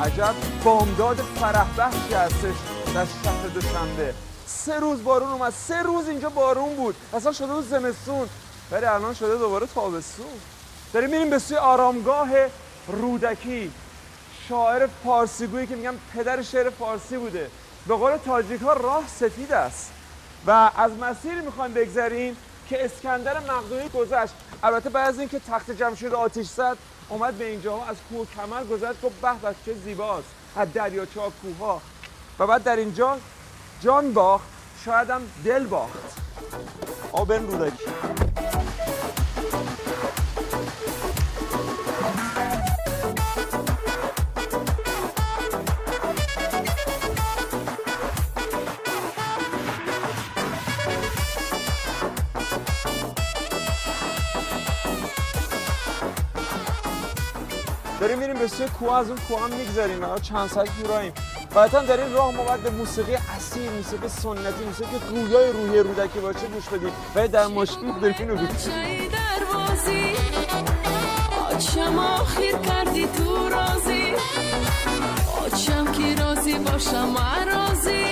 عجب بامداد فرح بخشی هستش در شهر دوشنبه. 3 روز بارون اومد، 3 روز اینجا بارون بود، اصلا شده بود زمستون، ولی الان شده دوباره تابستون. داریم میریم به سوی آرامگاه رودکی، شاعر فارسیگویی که میگم پدر شعر فارسی بوده. به قول تاجیک ها راه سفید است و از مسیری میخوایم بگذریم که اسکندر مقدونی گذشت. البته بعد از اینکه تخت جمشید آتش زد اومد به اینجا، از کوه کمر گذشت، گفت به به چه زیباست، از دریاچه ها، کوه ها، و بعد در اینجا جان باخت، شاید هم دل باخت. آبن رودکی. داریم میریم به سوی کوه، از اون کوه هم میگذریم و چند ساعت راهیم. بعدا در این راه ما باید به موسیقی اصیل، موسیقی سنتی، موسیقی گویای روحی رودکی باشه گوش بدیم. و در ماشین داریم اینو گوش میدیم. آچم آخر کردی تو راضی، آچم که راضی باشم من راضی،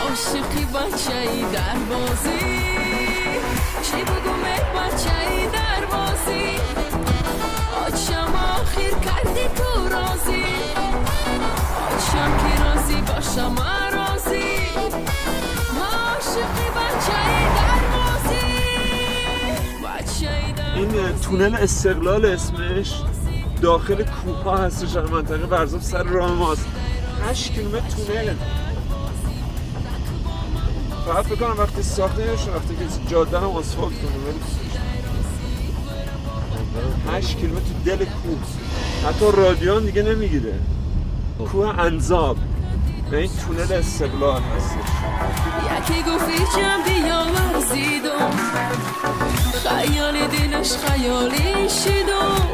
عاشقی بچه‌ای در بازی، چی بگم بچه‌ای در بازی، آچم آخر کردی تو راضی، آچم که راضی باشم من راضی، عاشقی بچه‌ای در بازی، بچه‌ای در. این تونل استقلال اسمش، داخل کوه هستش در منطقه ورزاب، سر راه ماست. 8 کیلومتر تونل. فقط فکر کنم وقتی ساخته نشون، وقتی که جاده هم آسفالت کنه، ولی 8 کیلومتر تو دل کوه، حتی رادیان دیگه نمیگیره. کوه انزاب و این تونل استقلال هستش. یکی گفتی جم بیا ورزیدم، خیال دلش خیالی شدم،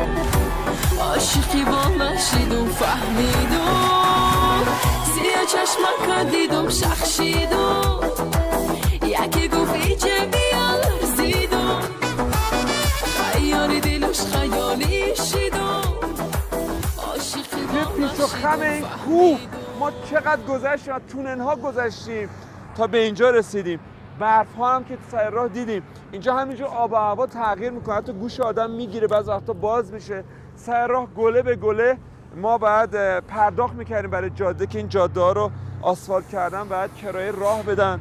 عاشقی با من شدم فهمیدم، سیاه چشمک دیدم شخشیدم، یکی گفتی جم بیا ورزیدم، خیال دلش خیالی شدم، عاشقی با من پیچ و خم این کوه ما چقدر گذشتیم، از تونل ها گذشتیم تا به اینجا رسیدیم. برف ها هم که سر راه دیدیم. اینجا همینجور آب و هوا تغییر میکنه، حتی گوش آدم میگیره، بعض وقتا باز میشه. سر راه گله به گله ما باید پرداخت میکردیم برای جاده، که این جاده ها رو آسفالت کردن، باید کرایه راه بدن.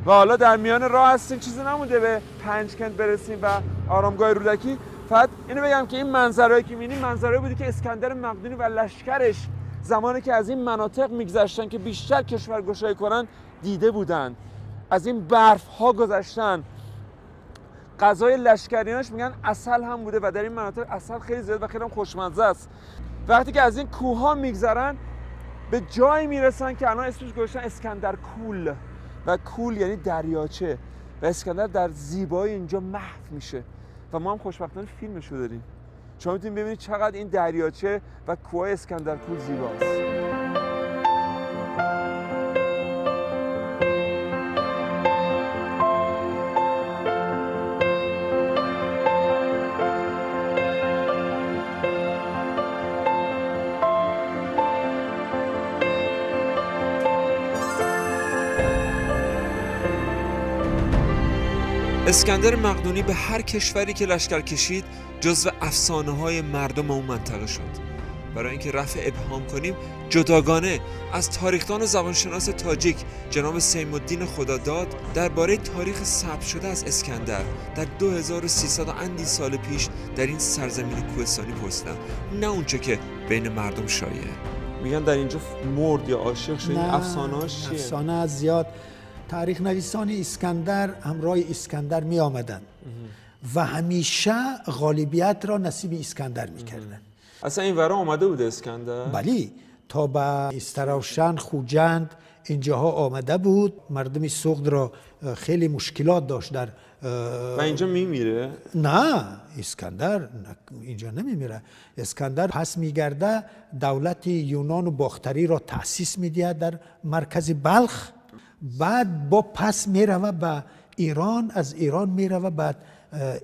و حالا در میان راه هستیم، چیزی نمونده به پنجکنت برسیم و آرامگاه رودکی. فقط اینو بگم که این منظرهایی که می‌بینیم منظرهایی بودی که اسکندر مقدونی و لشکرش زمانی که از این مناطق میگذشتن که بیشتر کشورگشایی کنن دیده بودن. از این برف ها گذشتن. غذای لشکریانش میگن عسل هم بوده و در این مناطق عسل خیلی زیاد و خیلی هم خوشمزه است. وقتی که از این کوه ها میگذرن به جایی میرسن که الان اسمش گذاشتن اسکندر کول، و کول یعنی دریاچه، و اسکندر در زیبایی اینجا محو میشه و ما هم خوشبختانه فیلمشو داریم. شما میتونید ببینید چقدر این دریاچه و کوه اسکندر کول زیباست. اسکندر مقدونی به هر کشوری که لشکر کشید جزو افسانه‌های مردم اون منطقه شد. برای اینکه رفع ابهام کنیم جداگانه از تاریخدان و زبانشناس تاجیک جناب سیم‌الدین خداداد درباره تاریخ ثبت شده از اسکندر در 2300 اندی سال پیش در این سرزمین کوهستانی پرسیدم، نه اونچه که بین مردم شایعه. میگن در اینجا مرد یا عاشق شد. این افسانه‌هاش چیه؟ افسانه زیاد. تاریخ نویسان اسکندر همراه اسکندر می آمدن و همیشه غالبیت را نصیب اسکندر می کردن. اصلا این ورا آمده بود اسکندر؟ بلی، تا به استراوشن، خوجند، اینجاها آمده بود. مردم سغد را خیلی مشکلات داشت در و اینجا میمیره؟ نه، اسکندر اینجا نمیمیره. اسکندر پس میگرده، دولت یونان و باختری را تأسیس میدهد در مرکز بلخ. بعد با پس میروه به ایران، از ایران میروه به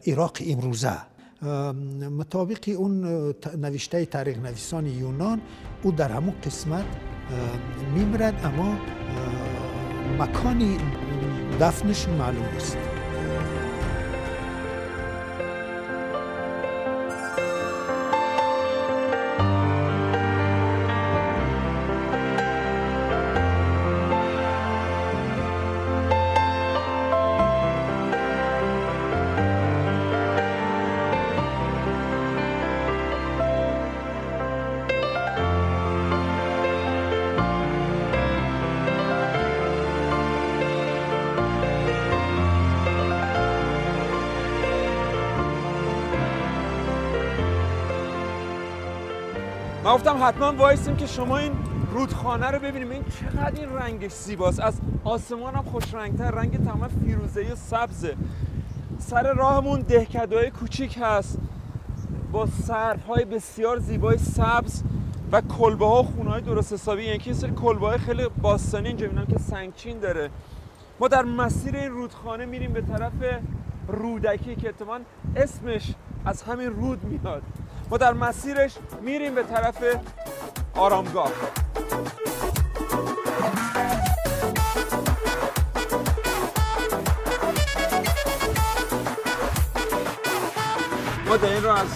عراق امروزه. مطابق اون نوشته تاریخ نویسان یونان، او در همون قسمت میمیرد، اما مکانی دفنش معلوم نیست. من گفتم حتما وایسیم که شما این رودخانه رو ببینیم. این چقدر این رنگش زیباست، از آسمان هم خوش رنگتر، رنگ تمام فیروزه‌ای و سبزه. سر راهمون دهکده‌های کوچیک هست با سرف‌های بسیار زیبای سبز و کلبه‌ها و خونه‌های درست حسابی. یکی سری کلبه‌های خیلی باستانی اینجا می‌بینم که سنگچین داره. ما در مسیر این رودخانه میریم به طرف رودکی که احتمالاً اسمش از همین رود میاد. ما در مسیرش میریم به طرف آرامگاه. ما در این راه از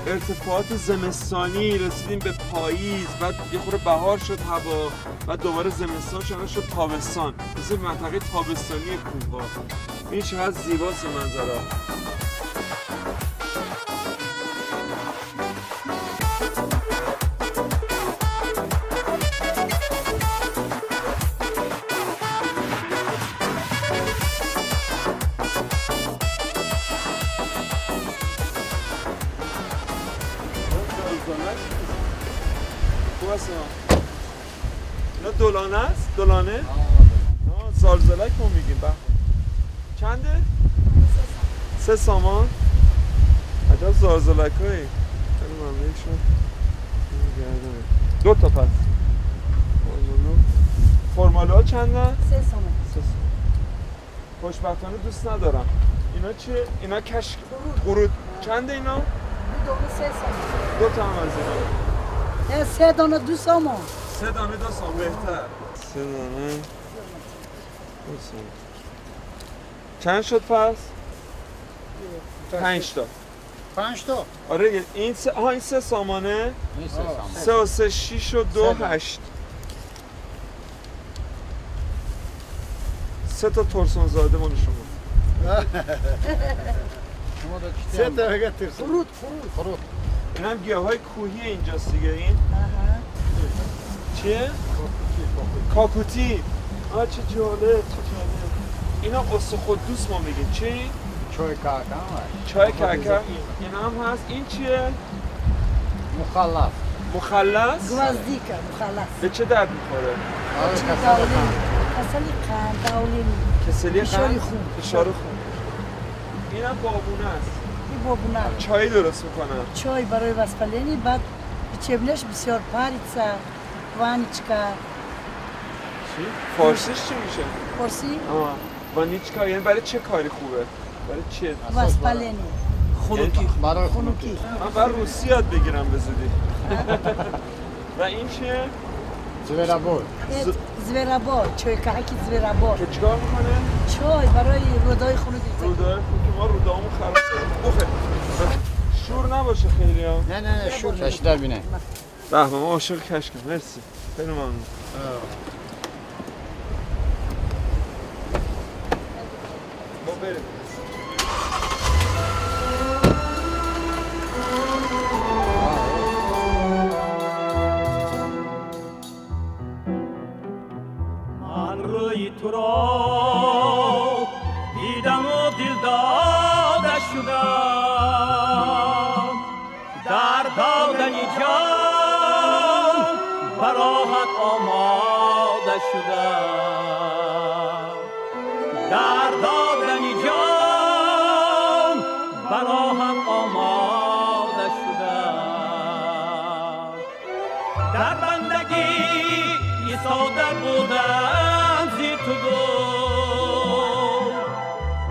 ارتفاعات زمستانی رسیدیم به پاییز، بعد یه خورده بهار شد هوا، بعد دوباره زمستان شد، شد تابستان. مثل منطقه تابستانی کوه‌ها. این چقدر زیباست منظره. اینا دولانه است؟ دولانه؟ آه، زالزلک ما میگیم. به چنده؟ 3 سامان. عجب زالزلک هایی. خیلی ممنون شد. 2 تا پس. فرماله ها چنده؟ 3 سامان. 3 سامان. خوشبختانه دوست ندارم. اینا چیه؟ اینا کشک قرود. چنده اینا؟ 2 دانه 3 سامان. 2 تا هم از اینا. 3 دانه 2 سامان. 3 دانه 2 سامان بهتر. 3 دانه 2 سامان. چند شد پس؟ 5 تا. 5 تا؟ آره این سه، آها این 3 سامانه. این 3 سامان. 3 و 3 6 و 2 8. 3 تا تورسون زاده مال شما. 3 تا بگه تورسون. قرود قرود. این هم گیاهای کوهی اینجاست دیگه. این چیه؟ کاکوتی. آه چه جالب، چه جالب. اینا اسخدوس ما میگیم. چی؟ چای کاکا. چای کاکا. اینا هم هست. این چیه؟ مخلص. مخلص؟ گوازدیکا مخلص. به چه درد میخوره؟ کسلی قند، داولین. کسلی قند؟ فشار خون. فشار خون. اینم بابونه است. این بابونه. چای درست میکنن. چای برای واسپالینی، بعد چبنش بسیار پاریتسا، وانیچکا. چی؟ فارسیش چی میشه؟ فارسی؟ آه. وانیچکا یعنی برای چه کاری خوبه؟ برای چه؟ واسپالینی. خنوکی. برای خنوکی. من برای روسی یاد بگیرم به زودی. و این چیه؟ زویرابول. زویرابول، چای کهکی زویرابول. که چیکار میکنه؟ چای برای رودای خنوکی. رودای خنوکی ما رودامون خراب شده. شور نباشه خیلی ها. نه نه نه شور کشیده بینه. به به ما عاشق کشکم. مرسی. خیلی ممنون. ما بریم. روی تو را دیدم و دل داده شدم، در دادن جان براحت آماده شدم، در دادن جان براحت آماده شدم، در بندگی ایستاده بودم زی تو دور،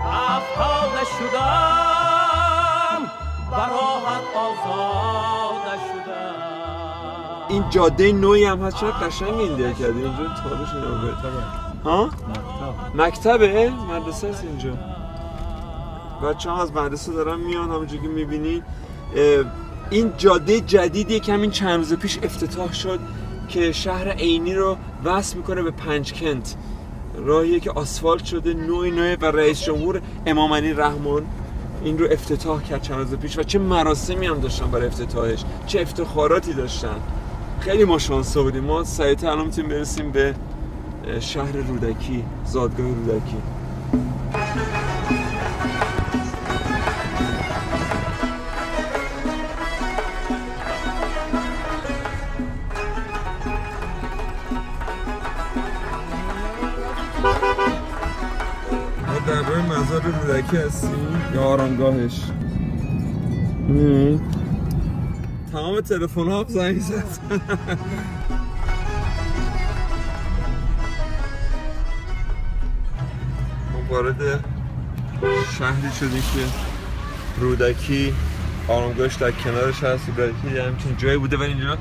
افتاده شدم براحت آزاده شدم. این جاده نوعی هم هست، چرا قشنگ این ده کرده اینجا تابش نگاه. ها؟ مکتبه؟ مدرسه است اینجا. بچه هم از مدرسه دارن میان، همونجور که میبینین. این جاده جدیدیه که همین چند روز پیش افتتاح شد که شهر عینی رو وصل میکنه به پنجکنت. راهیه که آسفالت شده، نوعی نوعه و رئیس جمهور امام علی رحمان این رو افتتاح کرد چند روز پیش و چه مراسمی هم داشتن برای افتتاحش، چه افتخاراتی داشتن. خیلی ما شانس آوردیم، ما سریعتر الان میتونیم برسیم به شهر رودکی، زادگاه رودکی. ما در روی مزار رودکی هستیم یا آرامگاهش. تمام تلفن ها هم زنگ زد. ما وارد شهری شدیم که رودکی آرامگاهش در کنارش هست. رودکی همچین جایی بوده ولی اینجا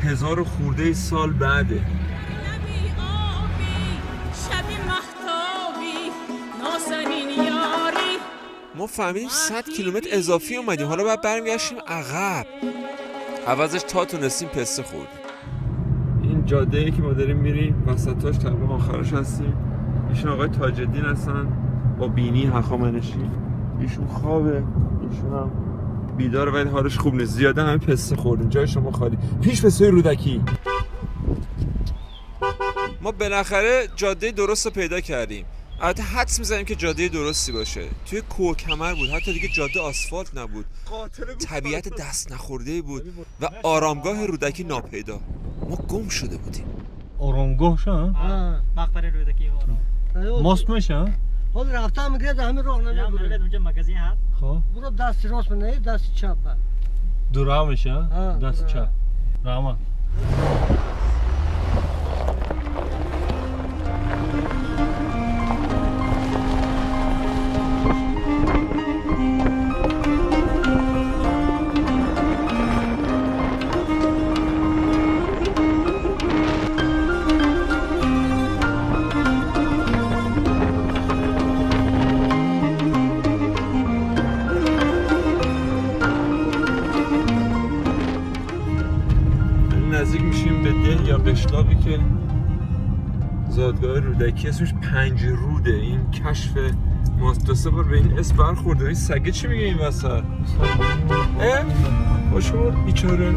1000 و خورده سال بعده. ما فهمیدیم 100 کیلومتر اضافی اومدیم، حالا باید برمیگشتیم عقب. عوضش تا تونستیم پسته خوردیم. این جاده ای که ما داریم میریم وسطاش تقریبا آخرش هستیم. ایشون آقای تاج الدین هستن با بینی هخامنشی. ایشون خوابه، ایشون هم بیداره ولی حالش خوب نیست. زیاده همه پسته خوردیم. جای شما خالی. پیش به سوی رودکی. ما بالاخره جاده درست رو پیدا کردیم. البته حدس می‌زنیم که جاده درستی باشه. توی کوه کمر بود، حتی دیگه جاده آسفالت نبود. طبیعت دست نخورده بود و آرامگاه رودکی ناپیدا. ما گم شده بودیم. آرامگاه شه؟ مقبره رودکی آرام. ماست میشه؟ حالا رفتم میگه همین راه نمیره. اونجا مغازه هست. خب. برو دست راست نه دست چپ. دورا میشه؟ دست چپ. رحمت. قشلاقی که زادگاه رودکی اسمش پنج روده. این کشف ما دو سه بار به این اسم برخورده. این سگه چی میگه این وسط؟ اه؟ باشور بیچاره.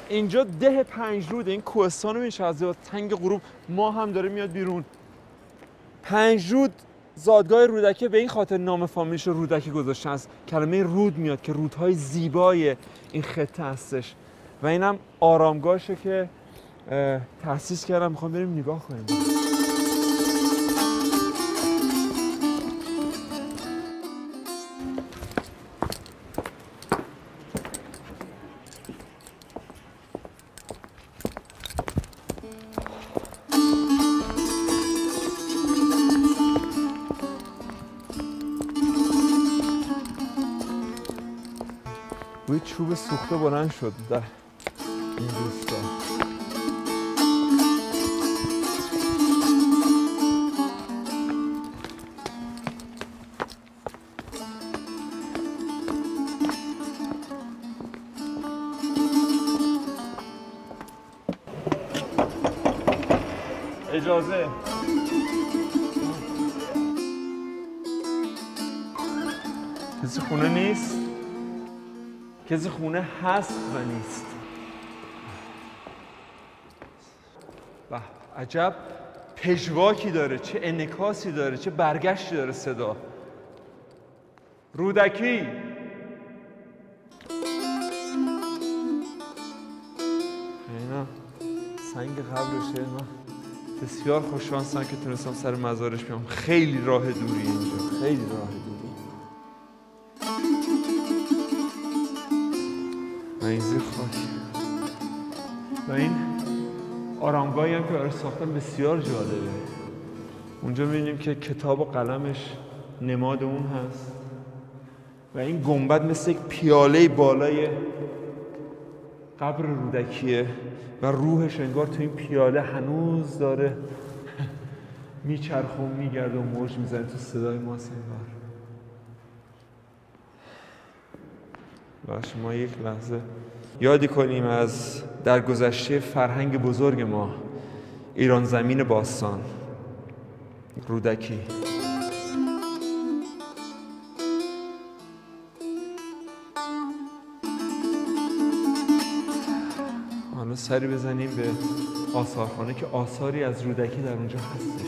اینجا ده پنج روده. این کوهستان رو میشه از تنگ غروب ما هم داره میاد بیرون. پنج رود زادگاه رودکی، به این خاطر نام فامیلش رو رودکی گذاشتن. از کلمه رود میاد که رودهای زیبای این خطه هستش و اینم آرامگاهشه که تأسیس کردم. میخوام بریم نگاه کنیم. بوی چوب سوخته بلند شد در این روستا. اجازه. کسی خونه نیست؟ کسی خونه هست و نیست. به عجب پژواکی داره، چه انعکاسی داره، چه برگشتی داره صدا. رودکی. اینا سنگ قبرشه. من بسیار خوششانسم که تونستم سر مزارش بیام. خیلی راه دوری اینجا، خیلی راه دوری. و این زیر خاک و این آرامگاهی هم که برای ساختن بسیار جالبه. اونجا می‌بینیم که کتاب و قلمش نماد اون هست و این گنبد مثل یک پیاله بالای قبر رودکیه و روحش انگار تو این پیاله هنوز داره میچرخه و میگرده و موج میزنه تو صدای ماست انگار. و شما یک لحظه یادی کنیم از در گذشته فرهنگ بزرگ ما، ایران زمین باستان، رودکی. حالا سری بزنیم به آثارخانه که آثاری از رودکی در اونجا هستش.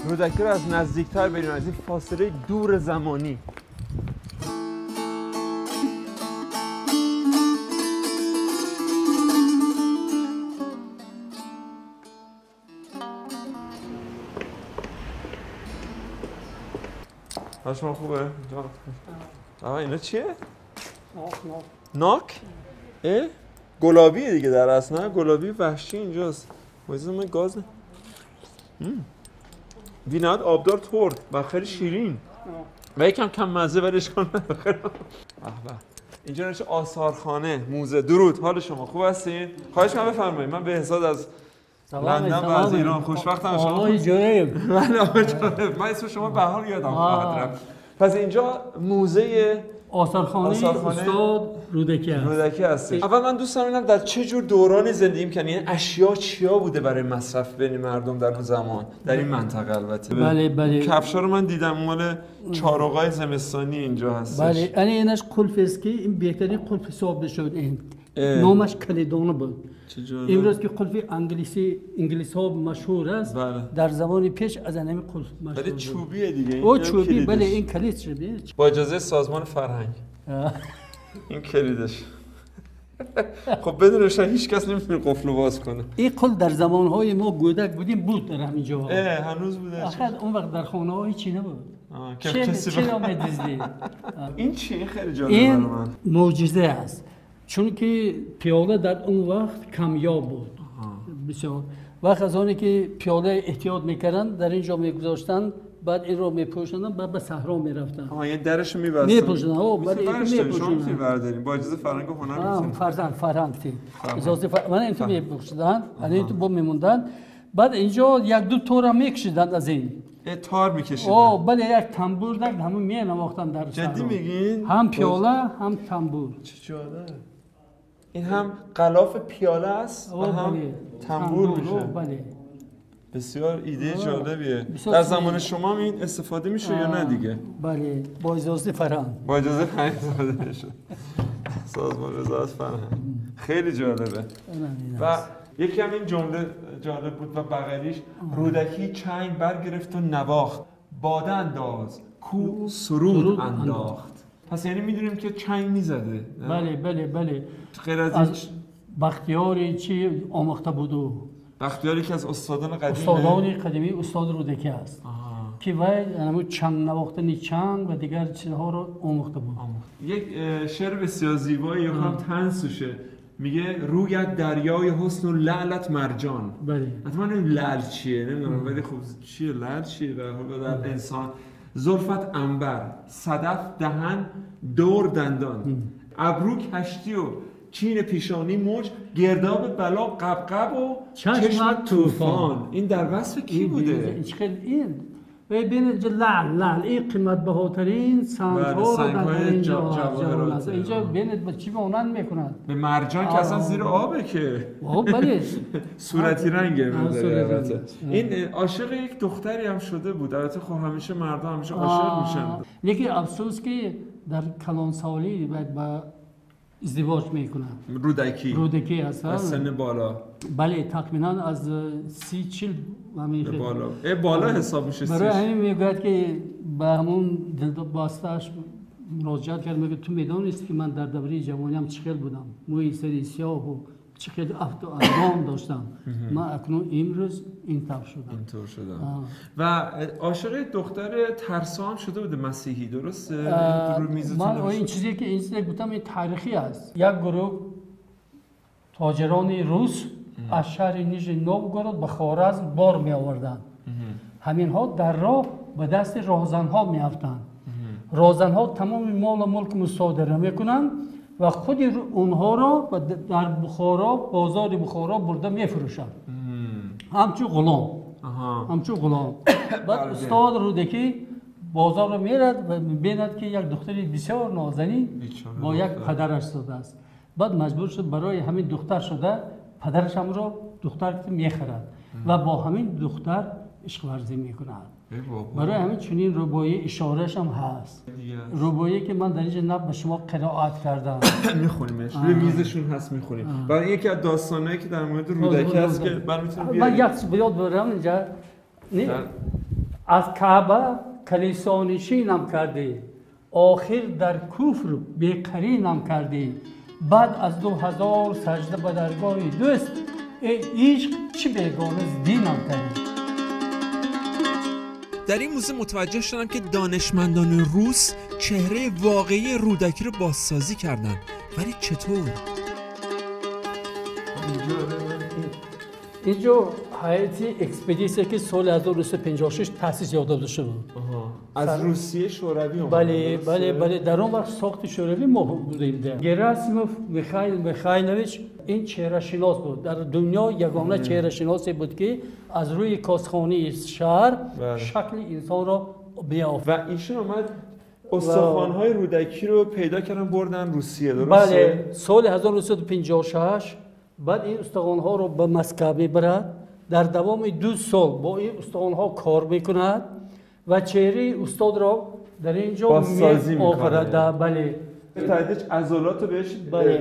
رودکی رو از نزدیکتر بریم، از این فاصله دور زمانی. حال شما خوبه؟ آه اینا چیه؟ ناک؟ اه؟ گلابیه دیگه در اصل، نه؟ گلابی وحشی اینجاست. وایسا من گاز بی‌نهایت آبدار ترد و خیلی شیرین و یکم کم مزه، ولی اشکال نداره. اینجا نوشته آثارخانه موزه. درود، حال شما خوب هستین؟ خواهش می‌کنم بفرمایید. من بهزاد از لندن و از ایران، خوشبختم شما. آقای جالب. من آقای جالب. من اسم شما به حال یادم خواهد رفت. پس اینجا موزه آثارخانه استاد رودکی هست. رودکی هستش. اول من دوست دارم ببینم در چه جور دورانی زندگی می‌کنن، یعنی اشیا چیا بوده برای مصرف بین مردم در اون زمان در این منطقه. البته بله بله. کفشا رو من دیدم مال چارقای زمستانی اینجا هستش. بله، یعنی اینش قلف است که این بهترین قلف حساب می‌شد. این نامش کلیدانه بود. امروز که قلف انگلیسی انگلیس ها مشهور است، بله. در زمان پیش از همین قلف مشهور بود. چوبیه دیگه. او چوبی، بله، این کلید چوبیه. با اجازه سازمان فرهنگ این کلیدش. خب بدونش هیچ کس نمیتونه قفل رو باز کنه. این قلف در زمانهای ما گودک بودیم بود در همین جا. هنوز بوده. آخر اون وقت در خانه ها هیچی نبود. چه می‌دزدی؟ این چی؟ خیلی جالبه. این معجزه است. چون که پیاله در اون وقت کمیاب بود بسیار. وقت از آنی که پیاله احتیاط میکردن در اینجا میگذاشتن، بعد این رو میپوشندن، بعد به صحرا میرفتن. آها، یعنی درش رو میبستن. میپوشندن. بعد اینو میپوشندن. شما میتونید بردارین با اجازه فرهنگ و هنر. میتونید. فرهنگ اجازه من اینو میپوشیدن، یعنی اینو با میموندن. بعد اینجا یک دو تور میکشیدن از این. تار میکشیدن. بله، یک تنبور در همون مینواختن در صحرا. جدی میگین؟ هم پیاله هم تنبور. چه جالب. این هم غلاف پیاله است و هم تنبور میشه. بله. بسیار ایده جالبیه. در زمان شما این استفاده میشه یا نه دیگه؟ بله، با اجازه فرهنگ. با اجازه فرهنگ استفاده میشه. سازمان وزارت فرهنگ. خیلی جالبه. و یکی هم این جمله جالب بود و بغلیش: رودکی چنگ برگرفت و نواخت، باده انداز کو سرود انداخت. پس یعنی میدونیم که چنگ میزده. بله بله بله. غیر از بختیاری چی آموخته بود و بختیاری که از استادان قدیمی، استادان قدیمی استاد رودکی است که وی چنگ نواختن چنگ و دیگر چیزها رو آموخته بود. یک شعر بسیار زیبایی هم تنسوشه، میگه رویت دریای حسن و لعلت مرجان. بله. حتما نمیدونم لعل چیه، نمیدونم، ولی خب چیه لعل چیه در انسان. زلفت عنبر، صدف دهن، دور دندان، ابرو کشتی و چین پیشانی موج، گرداب بلا قبقب و چشم طوفان. این در وصف کی بوده؟ این ببینید لعل، لعل این قیمت بهاترین سنگ ها رو در اینجا هست. اینجا ببینید به چی مانند میکنند؟ به مرجان که اصلا زیر آبه که. بله. صورتی رنگه. این عاشق یک دختری هم شده بود. البته خب همیشه مردم همیشه عاشق میشن. لیکن افسوس که در کلانسالی باید با ازدواج میکنند. رودکی. رودکی هست. از سن بالا. بله تقریبا از 30-40 بالا. بالا حساب میشه. برای همین میگوید که به همون دل باستش مراجعت کرد، میگه تو میدونستی که من در دوره جوانیم چخیل بودم، موی سری سیاه و چخیل افت و اندام داشتم، من اکنون امروز اینطور شدم. اینطور شدم. و عاشق دختر ترسا هم شده بوده، مسیحی، درسته؟ من این چیزی که این چیزی گفتم این تاریخی است. یک گروه تاجران روس از شهر نیژنی نووگورود به خوارزم بار می آوردند. همینها در راه به دست راهزنها می افتند. راهزنها تمام مال و ملک مصادره می کنند و خود اونها را در بخارا، بازار بخارا برده می فروشند. همچون غلام. همچون غلام. بعد استاد رودکی بازار رو میرد و میبیند که یک دختری بسیار نازنین با یک پدرش شده است. بعد مجبور شد برای همین دختر شده پدرش هم رو دختر میخرد و با همین دختر عشق ورزی میکند. برای همین چنین رباعی اشارهش هم هست. رباعی که من در اینجا نه به شما قرائت کردم. میخونیمش، روی میزشون هست میخونیم. برای یکی از داستانایی که در مورد رودکی هست که من میتونم بیارم. من یک چیز بیاد برم اینجا. از کعبه کلیسا نشینم کردی، آخر در کفر بیقرینم کردی، بعد از 2000 سجده به درگاه دوست، ای عشق چی بیگانه از دینم کردی. در این موزه متوجه شدم که دانشمندان روس چهره واقعی رودکی رو بازسازی کردن، ولی چطور؟ اینجا هیئت اکسپدیسیه که سال 1956 تأسیس یافته شده بود. از روسیه شوروی اومد. بله بله بله، در اون وقت ساخت شوروی ما بودیم. گراسیموف میخائیل میخائیلویچ این چهره شناس بود. در دنیا یگانه چهره شناسی بود که از روی کاسخانه شهر شکل انسان را بیافت. و ایشون اومد استخوان‌های رودکی رو پیدا کردن بردن روسیه، درسته؟ بله، سال 1956 بعد این استخوان‌ها رو به مسکو میبرد. در دوام 2 سال با این استخوان‌ها کار میکند و چهره استاد را در اینجا می‌آورد. بله. به تدریج عضلات رو بهش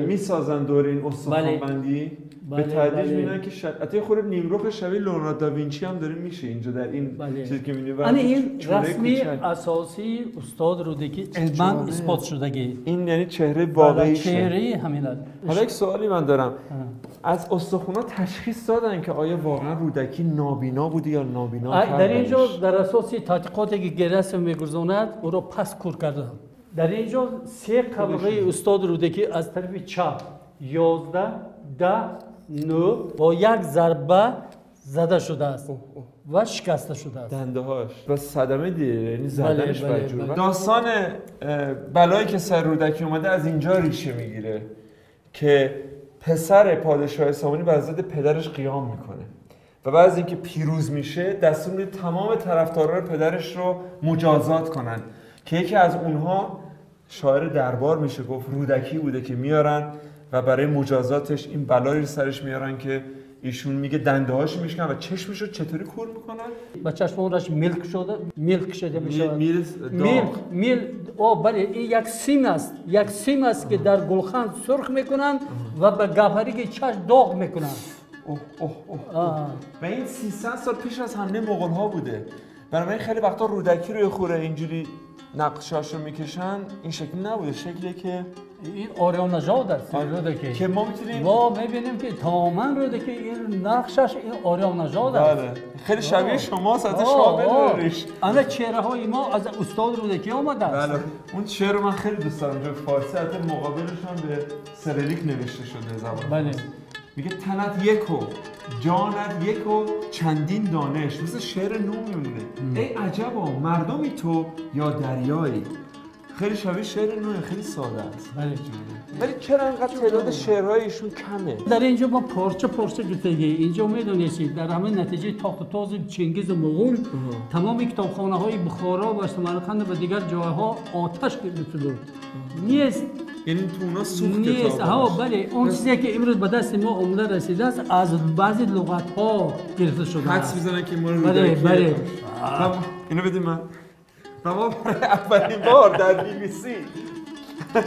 میسازن دور این استخوان بندی. به تدریج میبینن که حتی خود نیمرخ شبیه لئوناردو داوینچی هم داره میشه اینجا در این چیزی که می‌بینی. یعنی این رسمی اساسی استاد رودکی علما اثبات شدگی. این یعنی چهره واقعی، چهره همین است. حالا یک سوالی من دارم. از استخونا تشخیص دادن که آیا واقعا رودکی نابینا بوده یا نابینا کردن؟ در اینجا در اساس تحقیقاتی که گرسم می‌گذارند او را پس کور کردن. در اینجا 3 قبرغه استاد رودکی از طرف چپ 11 10 9 با یک ضربه زده شده است و شکسته شده است. دنده هاش و صدمه دیده، یعنی زدنش بدجور. داستان بلایی که سر رودکی اومده از اینجا ریشه میگیره که پسر پادشاه سامانی بر ضد پدرش قیام میکنه و بعد از اینکه پیروز میشه دستور میده تمام طرفداران پدرش رو مجازات کنن که یکی از اونها شاعر دربار میشه گفت رودکی بوده که میارن و برای مجازاتش این بلایی رو سرش میارن که ایشون میگه دنده هاشو میشکنن و چشمش رو چطوری کور میکنن؟ با چشمانش میلک شده، میلک شده میشه. میل او بله، این یک سیم است، یک سیم است که در گلخن سرخ میکنن و به گوهری چشم داغ میکنن. اوه اوه اوه. و این 300 سال پیش از حمله مغول ها بوده. بنابراین خیلی وقتا رودکی رو خوره اینجوری نقشاشو میکشن، این شکلی نبوده، شکلی که این آریان نژاد است رودکی که ما میتونیم ما میبینیم که تماما رودکی این نقشش این آریان نژاد است. بله خیلی شبیه شما است، شما بدونیش. انا چهره های ما از استاد رودکی آمده است. بله اون شعر رو من خیلی دوست دارم، جو فارسی حتی مقابلش هم به سریلیک نوشته شده زبان. بله میگه تنت یک و جانت یک و چندین دانش، مثل شعر نو میمونه. ای عجبا مردمی تو یا دریایی. خیلی شبیه شعر نوه، خیلی ساده است. بله. ولی چرا انقدر تعداد شعرهای ایشون کمه؟ در اینجا ما پارچه پارچه گفتگی اینجا میدونید در همه نتیجه تاخت و تاز چنگیز مغول تمام کتابخانه های بخارا و سمرقند و دیگر جاها آتش گرفته بود. نیست، یعنی تو اونا سوخت نیست. ها بله، اون چیزی که امروز به دست ما عمده رسیده است از بعضی لغت ها گرفته شده. حدس میزنن که ما رو بله بله. اینو بدیم من. و ما برای اولین بار در BBC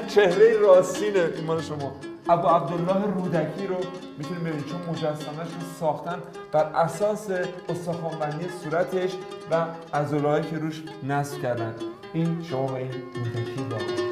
چهره راستین ایمان شما ابو عبدالله رودکی رو میتونیم ببینیم، چون مجسمه‌اش رو ساختن بر اساس استخوان‌بندی صورتش و عضله‌هایی که روش نصب کردن. این شما و این رودکی واقعا.